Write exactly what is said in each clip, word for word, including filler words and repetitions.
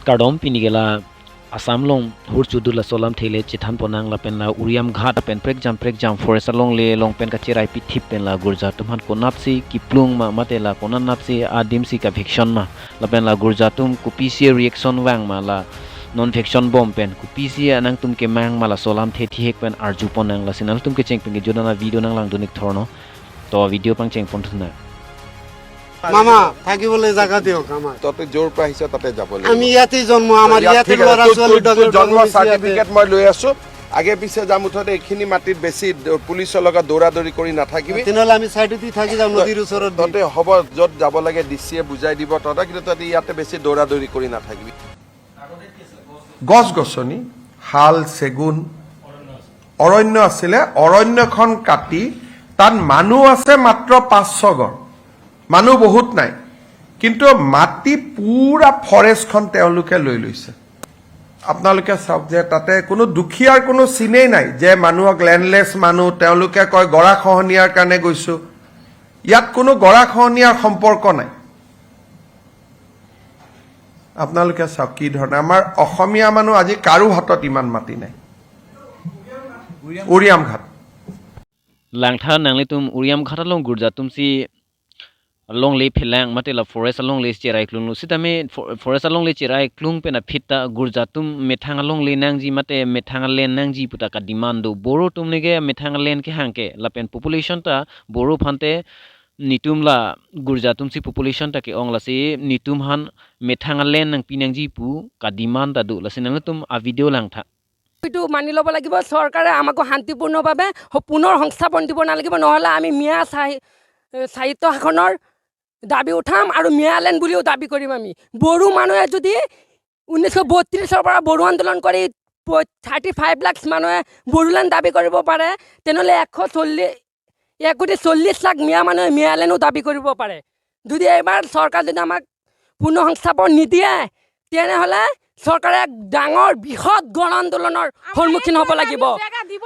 Kardom, pini ke la Assam along hurchudu laso alamthe le chethan ponnang lapen la Uriamghat pen prekjam prekjam forest alongle along pen kacherai pithip pen la gurja atum aphan konatsi kiplung ma mate la konatsi adimsi kavekchon ma lapen la gurja atum kopisi reaction vang ma la non vekchon bom pen kopisi anangtum kemang ma laso alamthe thihek pen arju ponnang, lasi nangtum kecheng pen kejut an video nanglangdun ik thorno. To video pangcheng pon thunang. মামা, থাকিবলৈ জাগা দিয়ক আমাৰ। ততে য'ৰ পৰা আহিছ, তাতে যাব লাগিব। আমি ইয়াতে জন্ম, আমাৰ ইয়াত ইয়াতে ঠিক আছে, ল'ৰা তোৰ, ছোৱালী তোৰ, তোৰ ডাঙৰ জন্ম ডাঙৰ হৈছে ইয়াতে। চাৰ্টিফিকেট মই লৈ আছো। আগে পিছে যাম, মুঠতে এইখিনি মাটিত বেছি দ-, পুলিচৰ লগত দৌৰা দৌৰি কৰি নাথাকিবি। তেনেহ'লে আমি চাইডেদি থাকি যাম, নদীৰ ওচৰত দি। ততে হ'ব, য'ত যাব লাগে ডি চিয়ে বুজাই দিব তহঁতক, কিন্তু তহঁতে ইয়াতে বেছি দৌৰা দৌৰি কৰি নাথাকিবি। গছ গছনি, শাল, চেগুন, অৰণ্য আছিলে, অৰণ্যখন কাটি তাত মানুহ আছে মাত্ৰ পাঁচ ছঘৰ, মানুহ বহুত নাই, কিন্তু মাটি পুৰা ফৰেষ্টখন তেওঁলোকে লৈ লৈছে। আপোনালোকে চাওক যে তাতে কোনো দুখীয়াৰ কোনো চিনেই নাই যে মানুহক লেণ্ডলেছ মানুহ, তেওঁলোকে কয় গৰাখহনীয়াৰ কাৰণে গৈছো। ইয়াত কোনো গৰাখহনীয়াৰ সম্পৰ্ক নাই। আপোনালোকে চাওক কি ধৰণে আমাৰ অসমীয়া মানুহ আজি কাৰো হাতত ইমান মাটি নাই। Uriamghat. Langtha, nanglitum Uriamghat along gurja atumsi alongle phelang mate la forest alongle cherai klung lo. Sitame fo-, forest alongle cherai klung pen aphi ta gurja atum methang alongle nangji mate methang alen nangji pu ta ka demand do. Boro atum neke methang alen kehang ke lapen population ta Boro aphante netum la gurja atumsi population ta ke-ong, lasi netum aphan methang alen nangpi nangji pu ka demand ta do, lasi nangtum a video langtha. এইটো মানি ল'ব লাগিব, চৰকাৰে আমাকো শান্তিপূৰ্ণভাৱে স-, পুনৰ সংস্থাপন দিব নালাগিব, নহ'লে আমি মিয়া চাহি-, এ, স্বায়ত্ত শাসনৰ দাবী উঠাম আৰু মিয়া লেণ্ড বুলিও দাবী কৰিম আমি। বড়ো মানুহে যদি ঊনৈছশ বত্ৰিশৰ পৰা বড়ো আন্দোলন কৰি প-, থাৰ্টি ফাইভ লাখ মানুহে বড়োলেণ্ড দাবী কৰিব পাৰে, তেনেহ'লে এশ চল্লিছ, এক কোটি চল্লিছ লাখ মিয়া মানুহে মিয়া লেণ্ডো দাবী কৰিব পাৰে। যদি এইবাৰ চৰকাৰ যদি আমাক পুনৰ সংস্থাপন নিদিয়ে, তেনেহ'লে চৰকাৰে এক ডাঙৰ বৃহৎ গণ আন্দোলনৰ সন্মুখীন হ'ব লাগিব।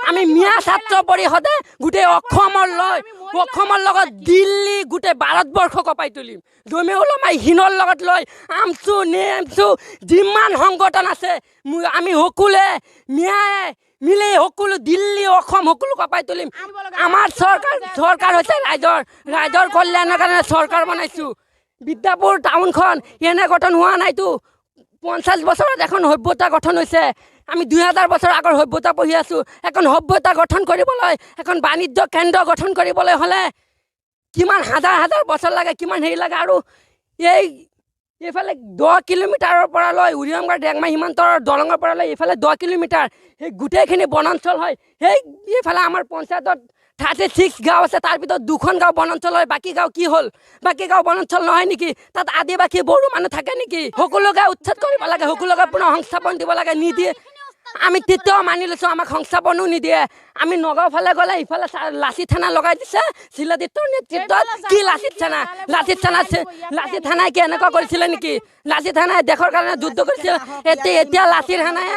আমি মিয়া ছাত্ৰ পৰিষদে গোটেই অসমৰ লৈ, অসমৰ লগত দিল্লী, গোটেই ভাৰতবৰ্ষ কঁপাই তুলিম। জমি ওলমাই হিনৰ লগত লৈ আমচু, নেমচু, যিমান সংগঠন আছে, মু-, আমি সকলোৱে মিয়াই মিলি সকলো দিল্লী, অসম সকলো কঁপাই তুলিম। আমাৰ চৰকাৰ, চৰকাৰ হৈছে ৰাইজৰ, ৰাইজৰ কল্যাণৰ কাৰণে চৰকাৰ বনাইছো। বিদ্যাপুৰ টাউনখন এনে গঠন হোৱা নাইতো। পঞ্চাশ বছৰত এখন সভ্যতা গঠন হৈছে। আমি দুই হাজাৰ বছৰ আগৰ সভ্যতা পঢ়ি আছো। এখন সভ্যতা গঠন কৰিবলৈ, এখন বাণিজ্য কেন্দ্ৰ গঠন কৰিবলৈ হ'লে কিমান হাজাৰ হাজাৰ বছৰ লাগে, কিমান হেৰি লাগে। আৰু এই এইফালে দহ কিলোমিটাৰৰ পৰা লৈ উৰিয়ামঘাট ডেংমা সীমান্তৰ দলঙৰ পৰা লৈ এইফালে দহ কিলোমিটাৰ, সেই গোটেইখিনি বনাঞ্চল হয়। সেই এইফালে আমাৰ পঞ্চায়তত থাৰ্টি ছিক্স গাঁও আছে, তাৰ ভিতৰত দুখন গাঁও বনাঞ্চল হয়। বাকী গাঁও কি হ'ল? বাকী গাঁও বনাঞ্চল নহয় নেকি? তাত আদিবাসী বড়ো মানুহ থাকে নেকি? সকলো গাঁও উচ্ছেদ কৰিব লাগে, সকলো গাঁও পুনৰ সংস্থাপন দিব লাগে, নিদিয়ে। আমি তেতিয়াও মানি লৈছো, আমাক সংস্থাপনো নিদিয়ে। আমি নগাঁও ফালে গ'লে ইফালে চা-, লাচি থানা লগাই দিছে শিলাদিত্যৰ নেতৃত্বত। কি লাচি থানা? লাচি থানা চে-, লাচি থানাই কি এনেকুৱা কৰিছিলে নেকি? লাচি থানাই দেশৰ কাৰণে যুদ্ধ কৰিছিল। এতিয়া, এতিয়া লাচি থানাই,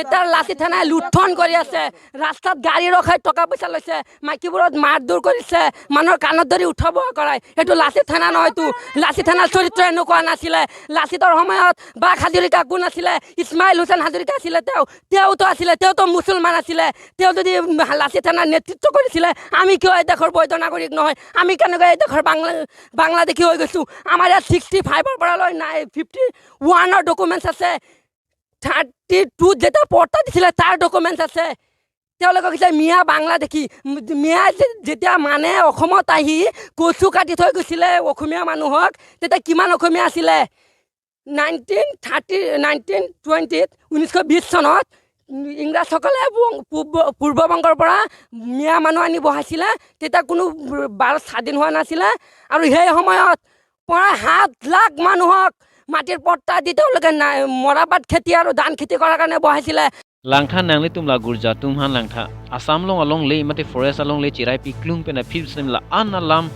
এতিয়া লাচি থানাই লুণ্ঠন কৰি আছে। ৰাস্তাত গাড়ী ৰখাই টকা পইচা লৈছে, মাইকীবোৰত মাৰধৰ কৰিছে, মানুহৰ কাণত ধৰি উঠা বহা কৰাই। সেইটো লাচিত থানা নহয়তো। লাচিত থানাৰ চৰিত্ৰ এনেকুৱা নাছিলে। লাচিতৰ সময়ত বাক হাজৰিকা কোন আছিলে? ইছমাইল হুছেইন হাজৰিকা আছিলে তেওঁ। তেওঁতো আছিলে, তেওঁতো মুছলমান আছিলে। তেওঁ যদি লাচিত থানাৰ নেতৃত্ব কৰিছিলে, আমি কিয় এই দেশৰ বৈধ নাগৰিক নহয়? আমি কেনেকৈ এই দেশৰ বাংলা, বাংলাদেশী হৈ গৈছো? আমাৰ ইয়াত ছিক্সটি ফাইভৰ পৰা লৈ নাই, ফিফটি ওৱানৰ ডকুমেণ্টছ আছে। থাৰ্টি টুত যেতিয়া পট্টা দিছিলে, তাৰ ডকুমেণ্টছ আছে। তেওঁলোকে কৈছে মিয়া বাংলাদেশী। মিয়া যে-, যেতিয়া মানে অসমত আহি কচু কাটি থৈ গৈছিলে অসমীয়া মানুহক, তেতিয়া কিমান অসমীয়া আছিলে? নাইনটিন থাৰ্টি, নাইনটিন টুৱেণ্টিত, ঊনৈছশ বিছ চনত ইংৰাজসকলে বং-, পূৰ্ব, পূৰ্ববংগৰ পৰা মিয়া মানুহ আনি বহাইছিলে। তেতিয়া কোনো ভাৰত স্বাধীন হোৱা নাছিলে। আৰু সেই সময়ত প্ৰায় সাত লাখ মানুহক মাটিৰ পট্টা দি তেওঁলোকে নাই, মৰাপাট খেতি আৰু ধান খেতি কৰাৰ কাৰণে বহাইছিলে। Langtha, nanglitum la gurja atum aphan langtha. Assam along alongle mate forest alongle cherai piklung pen aphi snem la-an alam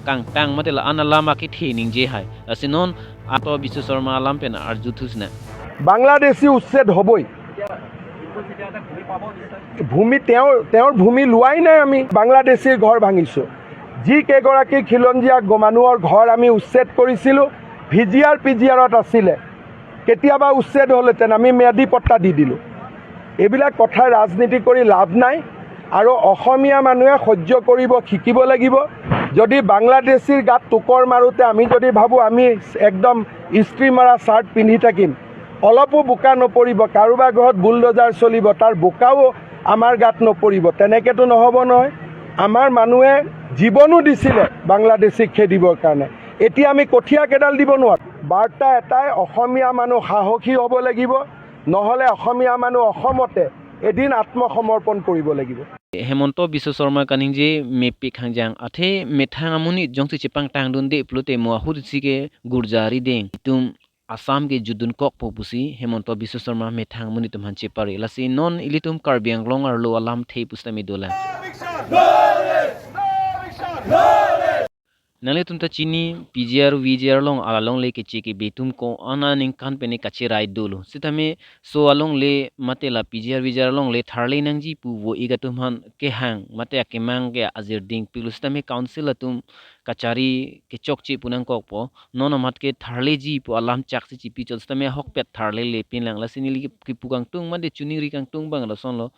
kangtang mate la-an alam akethe ningje hai. Lasi non ato Bishu Sharma alam pen arju thusna. Bangladeshi উচ্ছেদ হ'বই। ভূমি তেওঁৰ, তেওঁৰ ভূমি লোৱাই নাই আমি। বাংলাদেশীৰ ঘৰ ভাঙিছো। যি কেইগৰাকী খিলঞ্জীয়া গ-, মানুহৰ ঘৰ আমি উচ্ছেদ কৰিছিলো, ভি জি আৰ, পি জি আৰত আছিলে। কেতিয়াবা উচ্ছেদ হ'লহেঁতেন, আমি ম্যাদী পট্টা দি দিলোঁ। এইবিলাক কথা ৰাজনীতি কৰি লাভ নাই। আৰু অসমীয়া মানুহে সহ্য কৰিব শিকিব লাগিব। যদি বাংলাদেশীৰ গাত টুকৰ মাৰোঁতে আমি যদি ভাবোঁ আমি একদম ইস্ত্ৰি মৰা চাৰ্ট পিন্ধি থাকিম, অলপো বোকা নপৰিব, কাৰোবাৰ ঘৰত বুলডোজাৰ চলিব, তাৰ বোকাও আমাৰ গাত নপৰিব, তেনেকেতো নহ'ব নহয়। আমাৰ মানুহে জীৱনো দিছিলে বাংলাদেশীক খেদিবৰ কাৰণে। এতিয়া আমি কঠীয়া কেইডাল দিব নোৱাৰোঁ। বাৰ্তা এটাই, অসমীয়া মানুহ সাহসী হ'ব লাগিব, নহ'লে অসমীয়া মানুহ অসমতে এদিন আত্মসমৰ্পণ কৰিব লাগিব। Hemanta Biswa Sarma kaningje mepik hangjang athe methang amonit jongsi chepangtangdunde pulote mo ahut si ke gurja rideng atum Assam ke jutdunkokpo pusi Hemanta Biswa Sarma methang amonit atum aphan chepare. Lasi non ilitum Karbi Anglong arlo alamthe pusitame dolang. Nanglitum ta chini P G R, V G R along, alalongle keche kebe atum ko-an aningkan pen kacherai dolo. Sitame laso alongle mate la P G R, V G R alongle tharle nangji pu vo-ik atum aphan kehang mate akemang ke ajirding pilo, sitame council atum kachari kechokche pu nangkokpo. Non amat ke tharleji pu alam chak si chipi chot, sitame ahokpet tharlele pinlang. Lasi neli kipu kangtung mate chiningri kangtung abang lasonlo.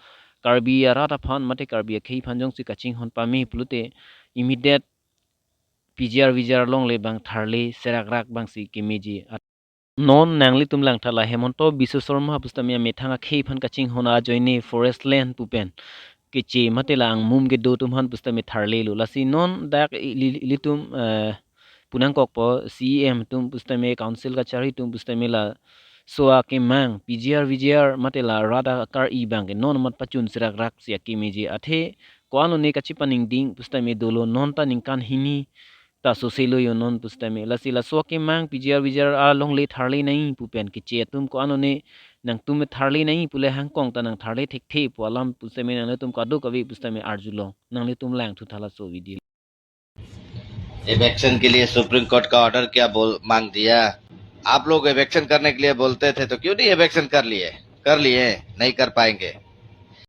Karbi arat aphan mate Karbi akhei aphan jongsi kachinghon pame pulote immediate P G R V G R alongle abang tharle serakrak abangsi kemeji. At-, non nanglitum langtha la Hemanta Biswa Sarma pusitame amethang akhei aphan kachinghon ajoine forest land pu pen keche mate la angmum kedo atum aphan pusitame tharlelo. Lasi non dak ili-, ilitum, eh, pu nangkokpo C E M atum pusitame, council kachari atum pusitame laso akemang P G R V G R mate la rat akar-i abang ke non amat pachun serakrak si akemeji. Athe ko-an lone kachepaningding pusitame dolo, non ta ningkan hini ta soselo yo non pusitame. Lasi laso akemang P G R V G R alongle tharle nangji pu pen keche atum ko-an lone nangtum tharle nangji pule hangkong ta nang tharle thekthe pu alam pusitame nanglitum kadokave pusitame arjulong. Nanglitum langthu tha laso video. Eviction के लिए supreme court का ऑर्डर क्या बोल मांग दिया? आप लोग इविक्शन करने के लिए बोलते थे तो क्यों नहीं इविक्शन कर लिए? कर लिए, नहीं कर पाएंगे।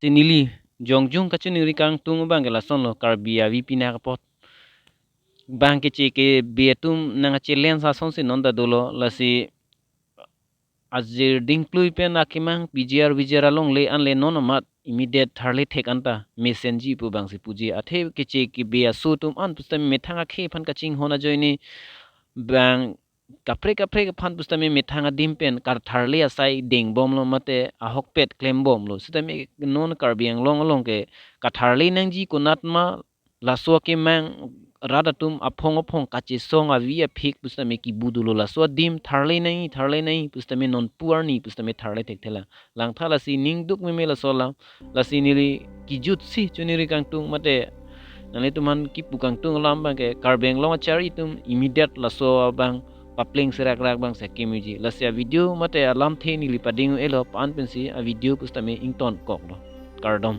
Si neli jongjung kachiningri kangtung abang ke lasonlo, Karbi avi pinak apot abang keche kebe atum nang challenge asonsi non ta dolo. Lasi ajirding plui pen akemang P G R V G R alongle anle non amat immediate tharle thek anta mesenji pu abangsi puji. Athe keche kebe aso atum an pusitame methang akhei aphan kachinghon ajoine abang kaprek kaprek aphan pusitame methang adim pen kartharle asai dengbomlo mate ahokpet klembomlo. Sitame non Karbi Anglong along ke katharle nangji konat ma, laso akemang rat atum aphong aphong kachesong avi aphik pusitame kibu dolo, laso adim tharle nangji, tharle nangji pusitame non pu arni pusitame tharle thekthelang. Langtha lasi ning duk meme laso alam. Lasi neli kijut si chiningri kangtung mate nanglitum aphan kipu kangtung alam abang ke Karbi Anglong achari atum immediate laso abang papleng serakrak abangsi kemeji. Lasi avideo mate alamthe neli pading-elo, pan pensi avideo pusitame ingtonkoklo. Kardom.